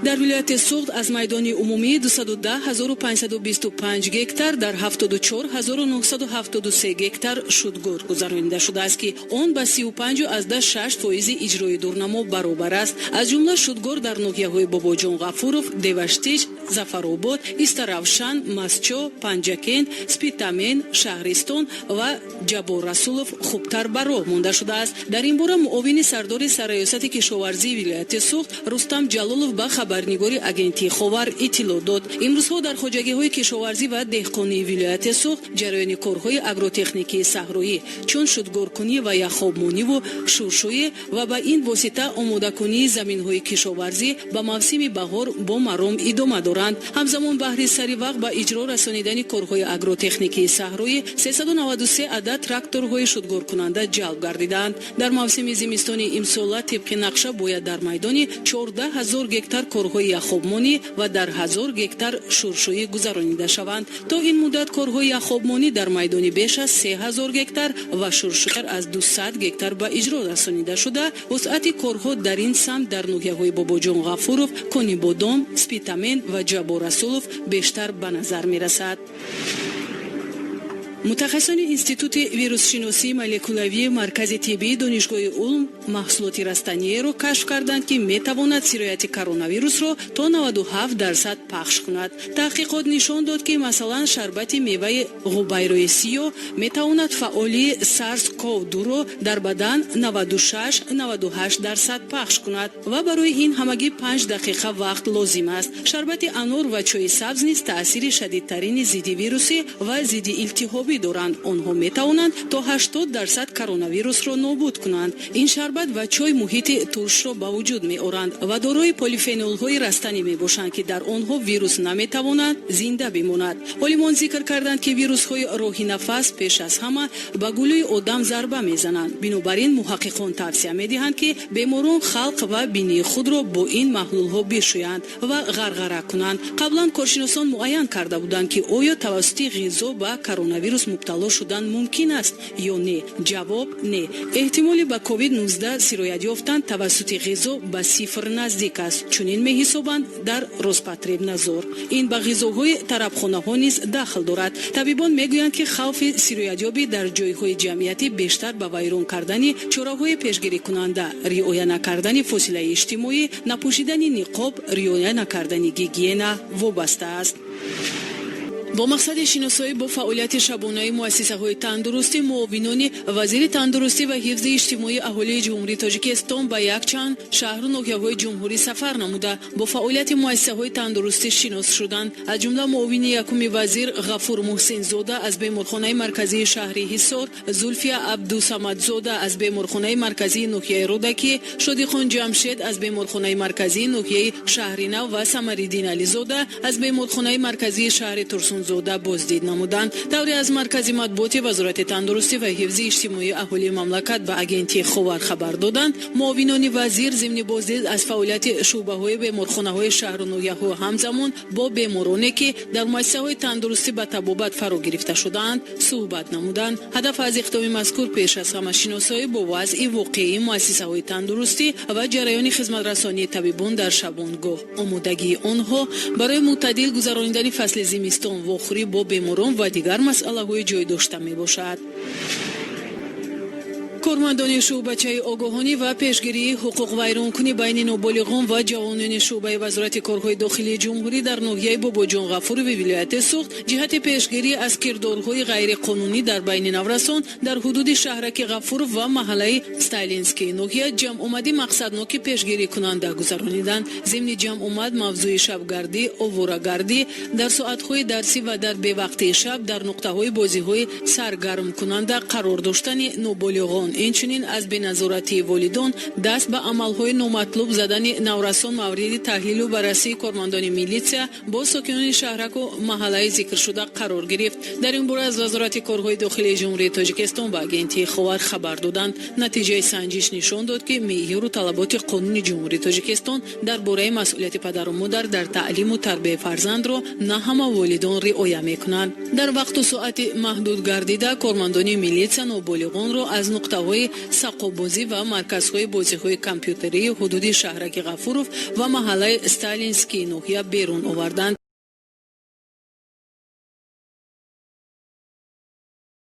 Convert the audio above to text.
Дар вилояти Суғд аз майдони умумии 210 525 гектар дар 74 973 гектар шудгор гузаронида шудааст, ки он ба 35,6% иҷрои дурнамо баробар аст. Аз ҷумла шудгор дар ноҳияҳои Бобоҷон Ғафуров, Деваштич, Зафаробод, Истаравшан, Мастчо, Панҷакент, Спитамен, Шаҳристон ва Ҷаббор Расулов хубтар ба роҳ монда шудааст. Дар ин бора муовини сардори Сарраёсати кишоварзии вилояти Суғд Рустам Ҷалолов ба хабарнигори агентии «Ховар» иттилоъ дод. Имрӯзҳо дар хоҷагиҳои кишоварзӣ ва деҳқонии вилояти Суғд ҷараёни корҳои агротехникии саҳроӣ, чун шудгоркунӣ ва яхобмониву шуршӯӣ ва ба ин восита омодакунии заминҳои кишоварзӣ ба мавсими баҳор бо маром идома доранд. Ҳамзамон, баҳри сари вақт ба иҷро расонидани корҳои агротехникии саҳроӣ 393 адад тракторҳои шудгоркунанда ҷалб гардидаанд. Дар мавсими зимистони имсола тибқи нақша бояд дар майдони 14 ҳазор гектар корҳои яхобмонӣ ва дар 1000 гектар шуршӯӣ гузаронида шаванд. То ин муддат корҳои яхобмонӣ дар майдони беш аз 3000 гектар ва шуршӯ аз 200 гектар ба иҷро расонида шуда, вусъати корҳо дар ин самт дар ноҳияҳои Бобоҷон Ғафуров, Конибодом, Спитамен ва Ҷаббор Расулов бештар ба назар мерасад. Мутахассисони Институти вирусшиносии молекулавии Маркази тиббии Донишгоҳи Улм маҳсулоти растаниеро кашф карданд, ки метавонад сирояти коронавирусро то 97% пахш кунад. Таҳқиқот нишон дод, ки, масалан, шарбати меваи ғубайрои сиёҳ метавонад фаъолии сарс ков 2-ро дар бадан 96-98% пахш кунад ва барои ин ҳамагӣ 5 дақиқа вақт лозим аст. Шарбати анор ва чойи сабз низ таъсири шадидтарини зидди вирусӣ ва зидди илтиҳобӣ доранд. Онҳо метавонанд то 80% коронавирусро нобуд кунанд. Ин шарбат ва чой муҳити туршро ба вуҷуд меоранд ва дорои полифенолҳои растанӣ мебошанд, ки дар онҳо вирус наметавонад зинда бимонад. Олимон зикр карданд, ки вирусҳои роҳи нафас пеш аз ҳама ба гулӯи одам зарба мезананд. Бинобар ин муҳаққиқон тавсия медиҳанд, ки беморон халқ ва бинии худро бо ин маҳлулҳо бишӯянд ва ғарғара кунанд. Қаблан коршиносон муайян карда буданд, ки оё тавассути ғизо ба коронавирус мубтало шудан мумкин аст ё не. Ҷавоб: не. Эҳтимоли ба ковид-19 сироят ёфтан тавассути ғизо ба сифр наздик аст, чунин меҳисобанд дар Роспотребнадзор. Ин ба ғизоҳои тарабхонаҳо низ дахл дорад. Табибон мегӯянд, ки хавфи сироятёбӣ дар ҷойҳои ҷамъиятӣ бештар ба вайрон кардани чораҳои пешгирикунанда, риоя накардани фосилаи иҷтимоӣ, напӯшидани ниқоб, риоя накардани гигиена вобаста аст. Бо мақсади шиносоӣ бо фаъолияти шабонаи муассисаҳои тандурустӣ муовинони вазири тандурустӣ ва ҳифзи иҷтимоии аҳолии Ҷумҳурии Тоҷикистон ба якчанд шаҳру ноҳияҳои ҷумҳурӣ сафар намуда, бо фаъолияти муассисаҳои тандурустӣ шинос шуданд. Аз ҷумла муовини якуми вазир Ғафур Муҳсинзода аз беморхонаи марказии шаҳри Ҳисор, Зулфия Абдусамадзода аз беморхонаи марказии ноҳияи Рӯдакӣ, Шодихон Ҷамшед аз беморхонаи марказии ноҳияи Шаҳринав ва Самариддин Ализода аз беморхонаи марказии шаҳри Турсунзода боздид намуданд. Тавре аз маркази матбуоти Вазорати тандурустӣ ва ҳифзи иҷтимоии аҳолии мамлакат ба агентии «Ховар» хабар доданд, муовинони вазир зимни боздид аз фаъолияти шӯъбаҳои беморхонаҳои шаҳру ноҳияҳо ҳамзамон бо бемороне, ки дар муассисаҳои тандурустӣ ба табобат фаро гирифта шудаанд, суҳбат намуданд. Ҳадаф аз иқдоми мазкур пеш аз ҳама шиносоӣ бо вазъи воқеии муассисаҳои тандурустӣ ва ҷараёни хизматрасонии табибон дар шабонгоҳ, омодагии онҳо барои мӯътадил гузаронидани фасли зимистон, вохӯрӣ бо беморон ва дигар масъалаҳои ҷой дошта мебошад. Кормандони шӯъбачаи огоҳонӣ ва пешгирии ҳуқуқвайронкунӣ байни ноболиғон ва ҷавонони шӯъбаи Вазорати корҳои дохилии ҷумҳурӣ дар ноҳияи Бобоҷон Ғафурови вилояти Суғд ҷиҳати пешгирӣ аз кирдорҳои ғайриқонунӣ дар байни наврасон дар ҳудуди шаҳраки Ғафуров ва маҳаллаи Сталинскии ноҳия ҷамъомади мақсадноки пешгирикунанда гузарониданд. Зимни ҷамъомад мавзӯи шабгардӣ, оворагардӣ дар соатҳои дарсӣ ва дар бевақтии шаб дар нуқтаҳои бозиҳои саргармкунанда қарор доштани ноболиғон, инчунин аз беназоратии волидон даст ба амалҳои номатлуб задани наврасон мавриди таҳлилу баррасии кормандони милитсия бо сокинони шаҳраку маҳаллаи зикршуда қарор гирифт. Дар ин бора аз Вазорати корҳои дохилии Ҷумҳурии Тоҷикистон ба агентии «Ховар» хабар доданд. Натиҷаи санҷиш нишон дод, ки меъёру талаботи Қонуни Ҷумҳурии Тоҷикистон дар бораи масъулияти падару модар дар таълиму тарбияи фарзандро на ҳама волидон риоя мекунанд. Дар вақту соати маҳдуд гардида кормандони милитсия ноболиғонро аз нуқтаҳои толорҳои сақобозӣ ва марказҳои бозиҳои компютерии ҳудуди шаҳраки Ғафуров ва маҳаллаи Сталинскии ноҳия берун оварданд.